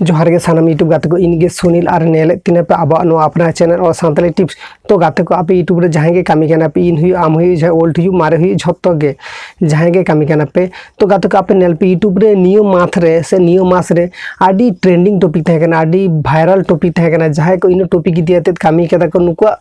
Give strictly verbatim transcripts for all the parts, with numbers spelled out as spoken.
ᱡᱚᱦᱟᱨ ᱜᱮ ᱥᱟᱱᱟᱢ YouTube ᱜᱟᱛᱮ ᱠᱚ, ᱤᱧ ᱜᱮ ᱥᱩᱱᱤᱞ ᱟᱨ ᱧᱮᱞᱮᱫ ᱛᱤᱧᱟᱹ ᱯᱮ ᱟᱵᱚᱣᱟᱜ ᱱᱚᱣᱟ ᱟᱯᱱᱟᱨ channel ᱚᱞ ᱥᱟᱱᱛᱟᱲᱤ tips᱾ ᱛᱚ ᱜᱟᱛᱮ ᱠᱚ, ᱟᱯᱮ YouTube ᱨᱮ ᱡᱟᱦᱟᱸᱭ ᱜᱮ ᱠᱟᱹᱢᱤ ᱠᱟᱱᱟ ᱯᱮ, in ᱦᱩᱭᱩᱜ, am ᱦᱩᱭᱩᱜ, ᱡᱟᱦᱟᱸᱭ old ᱦᱩᱭᱩᱜ, ᱢᱟᱨᱮ ᱦᱩᱭᱩᱜ, ᱡᱷᱚᱛᱚ ᱜᱮ ᱡᱟᱦᱟᱸᱭ ᱜᱮ ᱠᱟᱹᱢᱤ ᱠᱟᱱᱟ ᱯᱮ, ᱛᱚ ᱜᱟᱛᱮ ᱠᱚ, ᱟᱯᱮ ᱧᱮᱞ ᱯᱮ YouTube ᱨᱮ ᱱᱤᱭᱟᱹ month ᱨᱮ ᱥᱮ ᱱᱤᱭᱟᱹ ᱢᱟᱥ ᱨᱮ ᱟᱹᱰᱤ trending topic ᱛᱟᱦᱮᱸ ᱠᱟᱱᱟ, ᱟᱹᱰᱤ viral topic ᱛᱟᱦᱮᱸ ᱠᱟᱱᱟ, ᱡᱟᱦᱟᱸᱭ ᱠᱚ ᱤᱱᱟᱹ topic ᱤᱫᱤ ᱠᱟᱛᱮᱫ ᱠᱟᱹᱢᱤ ᱠᱟᱫᱟ ᱠᱚ, ᱱᱩᱠᱩᱣᱟᱜ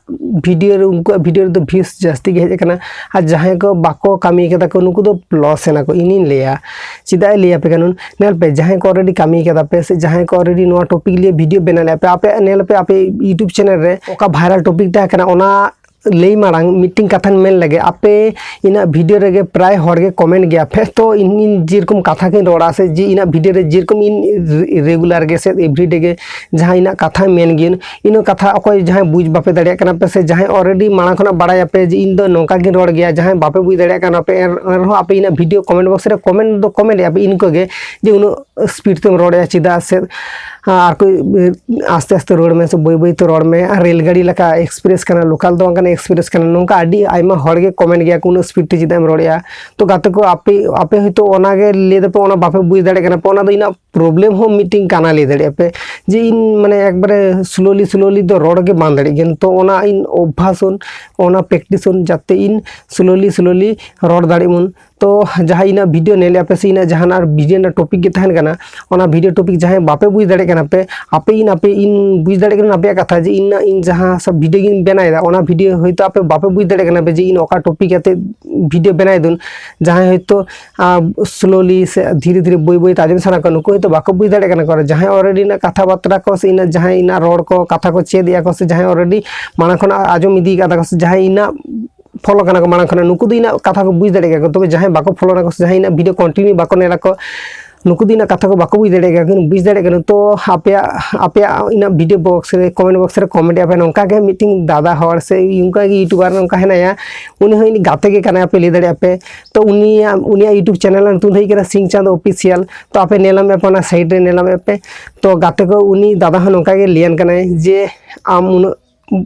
video ᱨᱮ, ᱩᱱᱠᱩᱣᱟᱜ video ᱨᱮᱫᱚ views ᱡᱟᱹᱥᱛᱤ ᱜᱮ ᱦᱮᱡ ᱟᱠᱟᱱᱟ᱾ ᱟᱨ ᱡᱟᱦᱟᱸᱭ ᱠᱚ ᱵᱟᱠᱚ ᱠᱟᱹᱢᱤ ᱠᱟᱫᱟ ᱠᱚ, ᱱᱩᱠᱩ ᱫᱚ loss ᱮᱱᱟ ᱠᱚ᱾ ᱤᱧᱤᱧ ᱞᱟᱹᱭᱟ, ᱪᱮᱫᱟᱜ ᱤᱧ ᱞᱟᱹᱭ ᱟᱯᱮ ᱠᱟᱱᱟ, ᱧᱮᱞ ᱯᱮ, ᱡᱟᱦᱟᱸᱭ ᱠᱚ already ᱠᱟᱹᱢᱤ ᱠᱟᱫᱟ ᱯᱮ ᱥᱮ ᱡᱟᱦᱟᱸᱭ ᱠᱚ already ᱱᱚᱣᱟ topic ᱞᱤᱭᱮ video ᱵᱮᱱᱟᱣ ᱞᱮᱫᱼᱟ ᱯᱮ, ᱟᱯᱮ ᱧᱮᱞ ᱯᱮ, ᱟᱯᱮ YouTube channel ᱨᱮ ᱚᱠᱟ viral topic ᱛᱟᱦᱮᱸ ᱠᱟᱱᱟ, ᱚᱱᱟ ᱞᱟᱹᱭ ᱢᱟᱲᱟᱝ ᱢᱤᱫᱴᱤᱝ ᱠᱟᱛᱷᱟᱧ ᱢᱮᱱ ᱞᱮᱜᱮ᱾ ᱟᱯᱮ ᱤᱧᱟᱹᱜ video ᱨᱮᱜᱮ ᱯᱨᱟᱭ ᱦᱚᱲ ᱜᱮ comment ᱜᱮᱭᱟ ᱯᱮ, ᱛᱚ ᱤᱧ, ᱤᱧ ᱡᱮᱨᱚᱠᱚᱢ ᱠᱟᱛᱷᱟ ᱜᱤᱧ ᱨᱚᱲᱟ ᱥᱮ ᱡᱮ ᱤᱧᱟᱹᱜ video ᱨᱮ ᱡᱮᱨᱚᱠᱚᱢ ᱤᱧ regular ᱜᱮ ᱥᱮ everyday ᱜᱮ ᱡᱟᱦᱟᱸ ᱤᱧᱟᱹᱜ ᱠᱟᱛᱷᱟ ᱢᱮᱱ ᱜᱤᱭᱟᱹᱧ, ᱤᱱᱟᱹ ᱠᱟᱛᱷᱟ ᱚᱠᱚᱭ ᱡᱟᱦᱟᱸᱭ ᱵᱩᱡᱽ ᱵᱟᱯᱮ ᱫᱟᱲᱮᱭᱟᱜ ᱠᱟᱱᱟ ᱯᱮ ᱥᱮ ᱡᱟᱦᱟᱸᱭ already ᱢᱟᱲᱟᱝ ᱠᱷᱚᱱᱟᱜ ᱵᱟᱲᱟᱭᱟᱯᱮ ᱡᱮ ᱤᱧ ᱫᱚ ᱱᱚᱝᱠᱟ ᱜᱤᱧ ᱨᱚᱲ ᱜᱮᱭᱟ, ᱡᱟᱦᱟᱸᱭ ᱵᱟᱯᱮ ᱵᱩᱡᱽ ᱫᱟᱲᱮᱭᱟᱜ ᱠᱟᱱᱟ ᱯᱮ, ᱮᱱ, ᱮᱱ ᱨᱮᱦᱚᱸ ᱟᱯᱮ ᱤᱧᱟᱹᱜ video comment box ᱨᱮ comment ᱫᱚ comment ᱮᱫᱼᱟ ᱯᱮ ᱤᱱᱠᱟᱹ ᱜᱮ ᱡᱮ ᱩᱱᱟᱹᱜ speed ᱛᱮᱢ ᱨᱚᱲᱮᱫᱼᱟ ᱪᱮᱫᱟᱜ ᱥᱮ, ᱟᱨ ᱠᱚ ᱟᱥᱛᱮ ᱟᱥᱛᱮ ᱨᱚᱲ ᱢᱮ ᱥᱮ ᱵᱟᱹᱭ ᱵᱟᱹᱭ ᱛᱮ ᱨᱚᱲ ᱢᱮ, ᱟᱨ ᱨᱮᱞ ᱜᱟᱹᱰᱤ ᱞᱮᱠᱟ express ᱠᱟᱱᱟ, local ᱫᱚ ᱵᱟᱝ ᱠᱟᱱᱟ, express ᱠᱟᱱᱟ, ᱱᱚᱝᱠᱟ ᱟᱹᱰᱤ ᱟᱭᱢᱟ ᱦᱚᱲ ᱜᱮ comment ᱜᱮᱭᱟ ᱠᱚ ᱩᱱᱟᱹᱜ speed ᱛᱮ ᱪᱮᱫᱟᱜ ᱮᱢ ᱨᱚᱲᱮᱫᱼᱟ᱾ ᱛᱚ ᱜᱟᱛᱮ ᱠᱚ, ᱟᱯᱮ, ᱟᱯᱮ ᱦᱚᱭᱛᱳ ᱚᱱᱟ ᱜᱮ ᱞᱟᱹᱭ ᱫᱟᱯᱮ, ᱚᱱᱟ ᱵᱟᱯᱮ ᱵᱩᱡᱽ ᱫᱟᱲᱮᱭᱟᱜ ᱠᱟᱱᱟ ᱯᱮ, ᱚᱱᱟ ᱫᱚ ᱤᱧᱟᱹᱜ problem ᱦᱚᱸ ᱢᱤᱫᱴᱤᱝ ᱠᱟᱱᱟ ᱞᱟᱹᱭ ᱫᱟᱲᱮᱭᱟᱜᱼᱟ ᱯᱮ, ᱡᱮ ᱤᱧ ᱢᱟᱱᱮ ᱮᱠᱵᱟᱨᱮ slowly slowly ᱫᱚ ᱨᱚᱲ ᱜᱮ ᱵᱟᱝ ᱫᱟᱲᱮᱭᱟᱜ ᱜᱮᱭᱟ᱾ ᱛᱚ ᱚᱱᱟ ᱤᱧ ᱚᱵᱵᱷᱟᱥ ᱦᱚᱸ, ᱚᱱᱟ practice ᱦᱚᱸ, ᱡᱟᱛᱮ ᱤᱧ slowly slowly ᱨᱚᱲ ᱫᱟᱲᱮᱜ ᱢᱚᱱ᱾ ᱛᱚ ᱡᱟᱦᱟᱸ ᱤᱧᱟᱹᱜ video ᱧᱮᱞᱮᱫᱼᱟ ᱯᱮ ᱥᱮ ᱤᱧᱟᱹᱜ ᱡᱟᱦᱟᱱᱟᱜ video ᱨᱮᱱᱟᱜ topic ᱜᱮ ᱛᱟᱦᱮᱱ ᱠᱟᱱᱟ, ᱚᱱᱟ video topic ᱡᱟᱦᱟᱸᱭ ᱵᱟᱯᱮ ᱵᱩᱡᱽ ᱫᱟᱲᱮᱭᱟᱜ ᱠᱟᱱᱟ ᱯᱮ, ᱟᱯᱮ ᱤᱧ, ᱟᱯᱮ ᱤᱧ ᱵᱩᱡᱽ ᱫᱟᱲᱮᱭᱟᱜ ᱠᱟᱱᱟ ᱟᱯᱮᱭᱟᱜ ᱠᱟᱛᱷᱟ, ᱡᱮ ᱤᱧ, ᱤᱧ ᱡᱟᱦᱟᱸ ᱥᱟᱵ video ᱜᱤᱧ ᱵᱮᱱᱟᱣᱮᱫᱟ, ᱚᱱᱟ video ᱦᱚᱭᱛᱳ ᱟᱯᱮ ᱵᱟᱯᱮ ᱵᱩᱡᱽ ᱫᱟᱲᱮᱭᱟᱜ ᱠᱟᱱᱟ ᱯᱮ ᱡᱮ ᱤᱧ ᱚᱠᱟ topic ᱠᱟᱛᱮ video ᱵᱮᱱᱟᱣ ᱫᱩᱧ᱾ ᱡᱟᱦᱟᱸᱭ ᱦᱚᱭᱛᱳ, ᱟᱸ, slowly ᱥᱮ ᱫᱷᱤᱨᱮ ᱫᱷᱤᱨᱮ ᱵᱟᱹᱭ ᱵᱟᱹᱭ ᱛᱮ ᱟᱸᱡᱚᱢ ᱥᱟᱱᱟ ᱠᱚᱣᱟ, ᱱᱩᱠᱩ ᱦᱚᱭᱛᱳ ᱵᱟᱠᱚ ᱵᱩᱡᱽ ᱫᱟᱲᱮᱭᱟᱜ ᱠᱟᱱᱟ ᱠᱚ᱾ ᱟᱨ ᱡᱟᱦᱟᱸᱭ already ᱤᱱᱟᱹᱜ ᱠᱟᱛᱷᱟ ᱵᱟᱛᱨᱟ ᱠᱚ ᱥᱮ ᱤᱱᱟᱹᱜ ᱡᱟᱦᱟᱸᱭ ᱤᱱᱟᱹᱜ ᱨᱚᱲ ᱠᱚ, ᱠᱟᱛᱷᱟ ᱠᱚ ᱪᱮᱫ ᱮᱫᱼᱟ ᱠᱚ ᱥᱮ ᱡᱟᱦᱟᱸᱭ already ᱢᱟᱲᱟᱝ ᱠᱷᱚᱱᱟᱜ ᱟᱸᱡᱚᱢ ᱤᱫᱤ ᱠᱟᱫᱟ ᱠᱚ ᱥᱮ ᱡᱟᱦᱟᱸᱭ ᱤᱱᱟᱹᱜ follow ᱠᱟᱱᱟ ᱠᱚ ᱢᱟᱲᱟᱝ ᱠᱷᱚᱱᱟᱜ, ᱱᱩᱠᱩ ᱫᱚ ᱤᱱᱟᱹᱜ ᱠᱟᱛᱷᱟ ᱠᱚ ᱵᱩᱡᱽ ᱫᱟᱲᱮᱭᱟᱜ ᱜᱮᱭᱟ ᱠᱚ᱾ ᱛᱚᱵᱮ ᱡᱟᱦᱟᱸᱭ ᱵᱟᱠᱚ follow ᱠᱟᱱᱟ ᱠᱚ ᱥᱮ ᱡᱟᱦᱟᱸᱭ ᱤᱱᱟᱹᱜ video continue ᱵᱟᱠᱚ ᱧᱮᱞᱟ ᱠᱚ, ᱱᱩᱠᱩ ᱫᱚ ᱤᱱᱟᱹᱜ ᱠᱟᱛᱷᱟ ᱠᱚ ᱵᱟᱠᱚ ᱵᱩᱡᱽ ᱫᱟᱲᱮᱭᱟᱜ ᱜᱮᱭᱟ, ᱵᱩᱡᱽ ᱫᱟᱲᱮᱭᱟᱜ ᱠᱟᱱᱟ᱾ ᱛᱚ ᱟᱯᱮᱭᱟᱜ, ᱟᱯᱮᱭᱟᱜ ᱤᱱᱟᱹᱜ video box ᱨᱮ, comment box ᱨᱮ comment ᱮᱫᱼᱟ ᱯᱮ, ᱱᱚᱝᱠᱟ ᱜᱮ ᱢᱤᱫᱴᱤᱝ ᱫᱟᱫᱟ ᱦᱚᱲ ᱥᱮ ᱚᱱᱠᱟ ᱜᱮ YouTuber ᱱᱚᱝᱠᱟ ᱦᱮᱱᱟᱭᱟ, ᱩᱱᱤ ᱦᱚᱸ ᱤᱧ ᱜᱟᱛᱮ ᱜᱮ ᱠᱟᱱᱟᱭ, ᱟᱯᱮ ᱞᱟᱹᱭ ᱫᱟᱲᱮᱭᱟᱜᱼᱟ ᱯᱮ᱾ ᱛᱚ ᱩᱱᱤᱭᱟᱜ, ᱩᱱᱤᱭᱟᱜ YouTube channel ᱨᱮᱱᱟᱜ ᱧᱩᱛᱩᱢ ᱫᱚ ᱦᱩᱭᱩᱜ ᱠᱟᱱᱟ ᱥᱤᱝ ᱪᱟᱸᱫ Official᱾ ᱛᱚ ᱟᱯᱮ ᱧᱮᱞᱟᱢ ᱯᱮ, ᱚᱱᱟ side ᱨᱮ ᱧᱮᱞᱟᱢ ᱯᱮ᱾ ᱛᱚ ᱜᱟᱛᱮ ᱠᱚ, ᱩᱱᱤ ᱫᱟᱫᱟ ᱦᱚᱸ ᱱᱚᱝᱠᱟ ᱜᱮ ᱞᱟᱹᱭᱟᱱ ᱠᱟᱱᱟᱭ ᱡᱮ ᱟᱢ ᱩᱱᱟᱹᱜ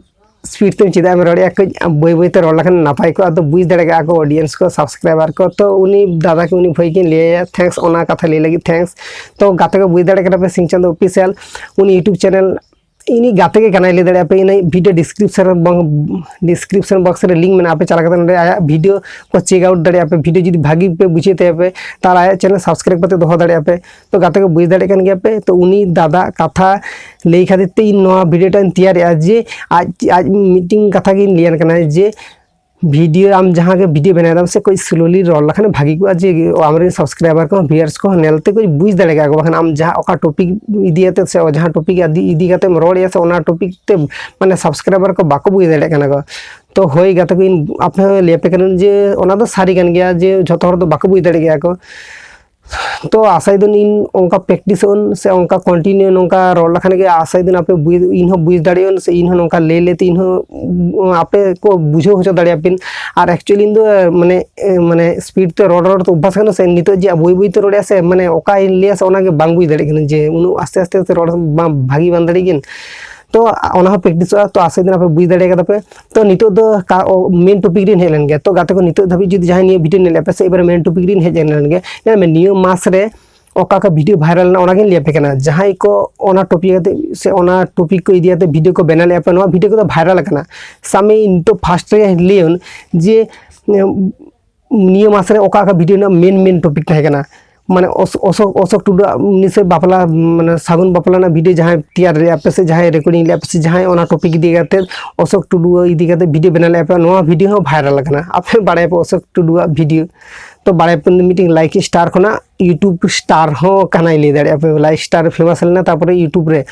ᱥᱯᱤᱰ ᱛᱮᱢ ᱪᱮᱫᱟᱜ ᱮᱢ ᱨᱚᱲᱮᱫᱼᱟ, ᱠᱟᱹᱡ ᱵᱟᱹᱭ ᱵᱟᱹᱭ ᱛᱮ ᱨᱚᱲ ᱞᱮᱠᱷᱟᱱ ᱱᱟᱯᱟᱭ ᱠᱚᱜᱼᱟ᱾ ᱟᱫᱚ ᱵᱩᱡᱽ ᱫᱟᱲᱮ ᱠᱟᱜᱼᱟ ᱠᱚ ᱚᱰᱤᱭᱮᱱᱥ ᱠᱚ, ᱥᱟᱵᱥᱠᱨᱟᱭᱵᱟᱨ ᱠᱚ᱾ ᱛᱚ ᱩᱱᱤ ᱫᱟᱫᱟ ᱠᱚ, ᱩᱱᱤ ᱵᱷᱟᱹᱭ ᱜᱮᱧ ᱞᱟᱹᱭᱟᱭᱟ ᱛᱷᱮᱝᱠᱥ ᱚᱱᱟ ᱠᱟᱛᱷᱟ ᱞᱟᱹᱭ ᱞᱟᱹᱜᱤᱫ, ᱛᱷᱮᱝᱠᱥ᱾ ᱛᱚ ᱜᱟᱛᱮ ᱠᱚ, ᱵᱩᱡᱽ ᱫᱟᱲᱮᱭᱟᱜ ᱠᱟᱱᱟ ᱯᱮ, ᱥᱤᱝᱪᱟᱸᱫᱳ ᱚᱯᱷᱤᱥᱤᱭᱟᱞ, ᱩᱱᱤ YouTube ᱪᱮᱱᱮᱞ ᱤᱧᱤᱡ ᱜᱟᱛᱮ ᱜᱮ ᱠᱟᱱᱟᱭ, ᱞᱟᱹᱭ ᱫᱟᱲᱮᱭᱟᱜᱼᱟ ᱯᱮ᱾ ᱤᱧᱟᱹᱜ ᱵᱷᱤᱰᱤᱭᱳ ᱰᱤᱥᱠᱨᱤᱯᱥᱚᱱ ᱨᱮ ᱵᱟᱝ, ᱰᱤᱥᱠᱨᱤᱯᱥᱚᱱ ᱵᱚᱠᱥ ᱨᱮ ᱞᱤᱝᱠ ᱢᱮᱱᱟᱜᱼᱟ, ᱟᱯᱮ ᱪᱟᱞᱟᱣ ᱠᱟᱛᱮ ᱱᱚᱰᱮ ᱟᱭᱟᱜ ᱵᱷᱤᱰᱤᱭᱳ ᱠᱚ ᱪᱮᱠ ᱟᱣᱩᱴ ᱫᱟᱲᱮᱭᱟᱜᱼᱟ ᱯᱮ᱾ ᱵᱷᱤᱰᱤᱭᱳ ᱡᱩᱫᱤ ᱵᱷᱟᱹᱜᱤ ᱯᱮ ᱵᱩᱡᱷᱟᱹᱣ ᱛᱟᱭᱟ ᱯᱮ, ᱛᱟᱦᱚᱞᱮ ᱟᱭᱟᱜ ᱪᱮᱱᱮᱞ ᱥᱟᱵᱥᱠᱨᱟᱭᱤᱵ ᱠᱟᱛᱮ ᱫᱚᱦᱚ ᱫᱟᱲᱮᱭᱟᱜᱼᱟ ᱯᱮ᱾ ᱛᱚ ᱜᱟᱛᱮ ᱠᱚ, ᱵᱩᱡᱽ ᱫᱟᱲᱮᱭᱟᱜ ᱠᱟᱱ ᱜᱮᱭᱟ ᱯᱮ, ᱛᱚ ᱩᱱᱤ ᱫᱟᱫᱟ ᱠᱟᱛᱷᱟ ᱞᱟᱹᱭ ᱠᱷᱟᱹᱛᱤᱨ ᱛᱮ ᱤᱧ ᱱᱚᱣᱟ ᱵᱷᱤᱰᱤᱭᱳ ᱴᱟᱜ ᱤᱧ ᱛᱮᱭᱟᱨᱮᱜᱼᱟ, ᱡᱮ ᱟᱡ, ᱟᱡ ᱢᱤᱫᱴᱤᱝ ᱠᱟᱛᱷᱟ ᱜᱤᱧ ᱞᱟᱹᱭᱟᱢ ᱠᱟᱱᱟ ᱡᱮ ᱵᱷᱤᱰᱤᱭᱳ, ᱟᱢ ᱡᱟᱦᱟᱸ ᱜᱮ ᱵᱷᱤᱰᱤᱭᱳ ᱵᱮᱱᱟᱣ ᱫᱟᱢ ᱥᱮ, ᱠᱟᱹᱡ ᱥᱞᱳᱞᱤ ᱨᱚᱲ ᱞᱮᱠᱷᱟᱱ ᱵᱷᱟᱹᱜᱤ ᱠᱚᱜᱼᱟ, ᱡᱮ ᱟᱢᱨᱮᱱ ᱥᱟᱵᱥᱠᱨᱟᱭᱵᱟᱨ ᱠᱚ, ᱵᱷᱤᱭᱩᱣᱟᱨᱥ ᱠᱚ ᱧᱮᱞ ᱛᱮ ᱠᱟᱹᱡ ᱵᱩᱡᱽ ᱫᱟᱲᱮ ᱠᱟᱜᱼᱟ ᱠᱚ᱾ ᱵᱟᱠᱷᱟᱱ ᱟᱢ ᱡᱟᱦᱟᱸ ᱚᱠᱟ ᱴᱚᱯᱤᱠ ᱤᱫᱤ ᱠᱟᱛᱮ ᱥᱮ ᱡᱟᱦᱟᱸ ᱴᱚᱯᱤᱠ ᱤᱫᱤ, ᱤᱫᱤ ᱠᱟᱛᱮᱢ ᱨᱚᱲᱮᱜᱼᱟ ᱥᱮ, ᱚᱱᱟ ᱴᱚᱯᱤᱠ ᱛᱮ ᱢᱟᱱᱮ ᱥᱟᱵᱥᱠᱨᱟᱭᱵᱟᱨ ᱠᱚ ᱵᱟᱠᱚ ᱵᱩᱡᱽ ᱫᱟᱲᱮᱭᱟᱜ ᱠᱟᱱᱟ ᱠᱚ᱾ ᱛᱚ ᱦᱳᱭ ᱜᱟᱛᱮ ᱠᱚ, ᱤᱧ ᱟᱯᱮ ᱦᱚᱸ ᱞᱟᱹᱭ ᱟᱯᱮ ᱠᱟᱹᱱᱟᱹᱧ ᱡᱮ ᱚᱱᱟ ᱫᱚ ᱥᱟᱹᱨᱤ ᱠᱟᱱ ᱜᱮᱭᱟ ᱡᱮ ᱡᱷᱚᱛᱚ ᱦᱚᱲ ᱫᱚ ᱵᱟᱠᱚ ᱵᱩᱡᱽ ᱫᱟᱲᱮᱭᱟᱜ ᱜᱮᱭᱟ ᱠᱚ᱾ ᱛᱚ ᱟᱥᱟᱭ ᱫᱟᱹᱧ ᱤᱧ ᱚᱱᱠᱟ ᱯᱨᱮᱠᱴᱤᱥᱚᱜ ᱟᱹᱧ ᱥᱮ ᱚᱱᱠᱟ ᱠᱚᱱᱴᱤᱱᱤᱭᱩ ᱱᱚᱝᱠᱟ ᱨᱚᱲ ᱞᱮᱠᱷᱟᱱ ᱜᱮ ᱟᱥᱟᱭ ᱫᱟᱹᱧ ᱟᱯᱮ ᱵᱩᱡᱽ, ᱤᱧ ᱦᱚᱸ ᱵᱩᱡᱽ ᱫᱟᱲᱮᱭᱟᱜ ᱟᱹᱧ ᱥᱮ ᱤᱧ ᱦᱚᱸ ᱱᱚᱝᱠᱟ ᱞᱟᱹᱭ ᱞᱟᱹᱭ ᱛᱮ ᱤᱧ ᱦᱚᱸ ᱟᱯᱮ ᱠᱚ ᱵᱩᱡᱷᱟᱹᱣ ᱦᱚᱪᱚ ᱫᱟᱲᱮᱭᱟᱯᱮ᱾ ᱟᱨ actually ᱤᱧ ᱫᱚ ᱢᱟᱱᱮ, ᱢᱟᱱᱮ ᱥᱯᱤᱰ ᱛᱮ ᱨᱚᱲ ᱨᱚᱲ ᱛᱮ ᱚᱵᱵᱷᱟᱥ ᱠᱟᱱᱟ ᱥᱮ, ᱱᱤᱛᱚᱜ ᱡᱮ ᱵᱟᱹᱭ ᱵᱟᱹᱭ ᱛᱮ ᱨᱚᱲᱮᱜᱼᱟ ᱥᱮ, ᱢᱟᱱᱮ ᱚᱠᱟᱧ ᱞᱟᱹᱭᱟ ᱥᱮ ᱚᱱᱟ ᱜᱮ ᱵᱟᱝ ᱵᱩᱡᱽ ᱫᱟᱲᱮᱭᱟᱜ ᱠᱟᱱᱟ ᱡᱮ ᱩᱱᱟᱹᱜ ᱟᱥᱛᱮ ᱟᱥᱛᱮ ᱟᱥᱛᱮ ᱨᱚᱲ ᱵᱟᱝ ᱵᱷᱟᱹᱜᱤ ᱵᱟᱝ ᱫᱟᱲᱮᱭᱟᱜ ᱜᱤᱭᱟᱹᱧ᱾ ᱛᱚ ᱚᱱᱟ ᱦᱚᱸ ᱯᱨᱮᱠᱴᱤᱥᱚᱜᱼᱟ᱾ ᱛᱚ ᱟᱥᱟᱭ ᱫᱟᱹᱧ ᱟᱯᱮ ᱵᱩᱡᱽ ᱫᱟᱲᱮ ᱠᱟᱫᱟ ᱯᱮ᱾ ᱛᱚ ᱱᱤᱛᱚᱜ ᱫᱚ ᱢᱮᱱ ᱴᱚᱯᱤᱠ ᱨᱤᱧ ᱦᱮᱡ ᱞᱮᱱ ᱜᱮ᱾ ᱛᱚ ᱜᱟᱛᱮ ᱠᱚ, ᱱᱤᱛᱚᱜ ᱫᱷᱟᱹᱵᱤᱡ ᱡᱩᱫᱤ ᱡᱟᱦᱟᱸᱭ ᱱᱤᱭᱟᱹ ᱵᱷᱤᱰᱤᱭᱳ ᱧᱮᱞᱮᱫ ᱯᱮ ᱥᱮ, ᱮᱵᱟᱨᱮ ᱢᱮᱱ ᱴᱚᱯᱤᱠ ᱨᱤᱧ ᱦᱮᱡ ᱞᱮᱱ ᱜᱮ᱾ ᱧᱮᱞ ᱢᱮ, ᱱᱤᱭᱟᱹ ᱢᱟᱥ ᱨᱮ ᱚᱠᱟ ᱚᱠᱟ ᱵᱷᱤᱰᱤᱭᱳ ᱵᱷᱟᱭᱨᱟᱞ ᱮᱱᱟ, ᱚᱱᱟᱜᱤᱧ ᱞᱟᱹᱭ ᱟᱯᱮ ᱠᱟᱱᱟ᱾ ᱡᱟᱦᱟᱸᱭ ᱠᱚ ᱚᱱᱟ ᱴᱚᱯᱤᱠ ᱠᱟᱛᱮ ᱥᱮ ᱚᱱᱟ ᱴᱚᱯᱤᱠ ᱠᱚ ᱤᱫᱤ ᱠᱟᱛᱮ ᱵᱷᱤᱰᱤᱭᱳ ᱠᱚ ᱵᱮᱱᱟᱣ ᱞᱮᱫᱼᱟ ᱯᱮ, ᱱᱚᱣᱟ ᱵᱷᱤᱰᱤᱭᱳ ᱠᱚᱫᱚ ᱵᱷᱟᱭᱨᱟᱞ ᱟᱠᱟᱱᱟ᱾ ᱥᱟᱵ ᱢᱮ, ᱤᱧ ᱱᱤᱛᱚᱜ ᱯᱷᱟᱥᱴ ᱨᱮ ᱞᱟᱹᱭᱟᱹᱧ ᱡᱮ, ᱱᱤᱭᱟᱹ ᱢᱟᱥ ᱨᱮ ᱚᱠᱟ ᱚᱠᱟ ᱵᱷᱤᱰᱤᱭᱳ ᱨᱮᱱᱟᱜ ᱢᱮᱱ ᱢᱮᱱ ᱴᱚᱯᱤᱠ ᱛᱟᱦᱮᱸ ᱠᱟᱱᱟ, ᱢᱟᱱᱮ ᱚᱥ-, ᱚᱥᱳᱠ, ᱚᱥᱳᱠ ᱴᱩᱰᱩᱣᱟᱜ ᱩᱱᱤ ᱥᱮ ᱵᱟᱯᱞᱟ, ᱢᱟᱱᱮ ᱥᱟᱹᱜᱩᱱ ᱵᱟᱯᱞᱟ ᱨᱮᱱᱟᱜ ᱵᱷᱤᱰᱤᱭᱳ ᱡᱟᱦᱟᱸᱭ ᱛᱮᱭᱟᱨ ᱞᱮᱫᱼᱟ ᱯᱮ ᱥᱮ ᱡᱟᱦᱟᱸᱭ ᱨᱮᱠᱚᱨᱰᱤᱝ ᱞᱮᱫᱼᱟ ᱯᱮ ᱥᱮ ᱡᱟᱦᱟᱸᱭ ᱚᱱᱟ ᱴᱚᱯᱤᱠ ᱤᱫᱤ ᱠᱟᱛᱮ, ᱚᱥᱳᱠ ᱴᱩᱰᱩ ᱤᱫᱤ ᱠᱟᱛᱮ ᱵᱷᱤᱰᱤᱭᱳ ᱵᱮᱱᱟᱣ ᱞᱮᱫᱼᱟ ᱯᱮ, ᱱᱚᱣᱟ ᱵᱷᱤᱰᱤᱭᱳ ᱦᱚᱸ ᱵᱷᱟᱭᱨᱟᱞ ᱟᱠᱟᱱᱟ᱾ ᱟᱯᱮ ᱵᱟᱲᱟᱭᱟᱯᱮ ᱚᱥᱳᱠ ᱴᱩᱰᱩᱣᱟᱜ ᱵᱷᱤᱰᱤᱭᱳ? ᱛᱚ ᱵᱟᱲᱟᱭᱟᱯᱮ ᱩᱱᱤ ᱢᱤᱫᱴᱤᱝ ᱞᱟᱭᱤᱠ ᱥᱴᱟᱨ ᱠᱷᱚᱱᱟᱜ ᱤᱭᱩᱴᱩᱵᱽ ᱥᱴᱟᱨ ᱦᱚᱸ ᱠᱟᱱᱟᱭ, ᱞᱟᱹᱭ ᱫᱟᱲᱮᱭᱟᱜᱼᱟ ᱯᱮ᱾ ᱞᱟᱭᱤᱠ ᱥᱴᱟᱨ ᱯᱷᱮᱢᱟᱥ ᱞᱮᱱᱟ, ᱛᱟᱨᱯᱚᱨᱮ ᱤᱭᱩᱴᱩᱵᱽ ᱨᱮ